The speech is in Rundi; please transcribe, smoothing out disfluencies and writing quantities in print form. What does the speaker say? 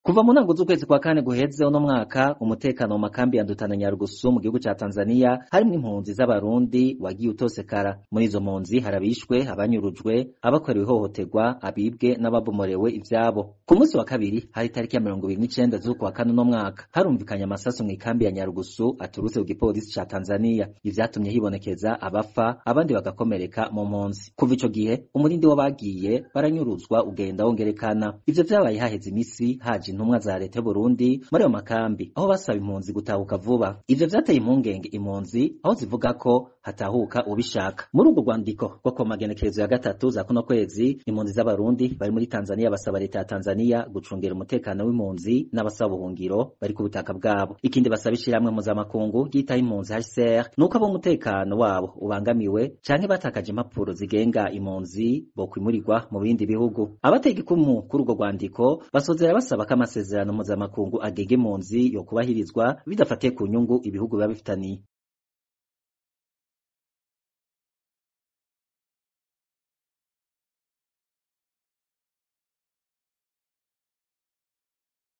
Kuva mu ntango z'ukwezi kwa kane guheze uno mwaka, umutekano mu makambi ya Nduta na Nyarugusu mu gihugu ca Tanzania harimwo impunzi z'Abarundi wagiye utosekara. Muri izo mpunzi hari abishwe, abanyurujwe, abakorewe ihohoterwa, abibwe n'ababomorewe ivyabo. Ku munsi wa kabiri hari itariki ya 29 z'ukwa kane uno mwaka, harumvikanye amasasu mw'ikambi ya Nyarugusu aturutse ku gipolisi ca Tanzania, ivyatumye hibonekeza abafa abandi bagakomereka mu mpunzi. Kuva ico gihe umurindi w'abagiye baranyuruzwa ugenda wongerekana. Ivyo vyabaye haheze imisi haje intumwa za leta y'Uburundi muri ayo makambi, aho basaba impunzi gutahuka vuba. Ivyo vyateye impungenge impunzi, aho zivuga ko hatahuka ubishaka. Muri urwo rwandiko rwo ku magenekerezo ya 3 za kuno kwezi, impunzi z'Abarundi bari muri Tanzania basaba leta ya Tanzania gucungera umutekano w'impunzi n'abasaba ubuhungiro bari ku butaka bwabo. Ikindi basaba ishirahamwe mpuzamakungu ryitaho impunzi HCR nuko abo umutekano wabo ubangamiwe canke batakaje impapuro zigenga impunzi bokwimurirwa mu bindi bihugu. Abatega ikumu kuri urwo rwandiko basozera basaba ko amasezerano mpuzamakungu agenga impunzi yokubahirizwa bidafatiye ku nyungu ibihugu biba bifitaniye.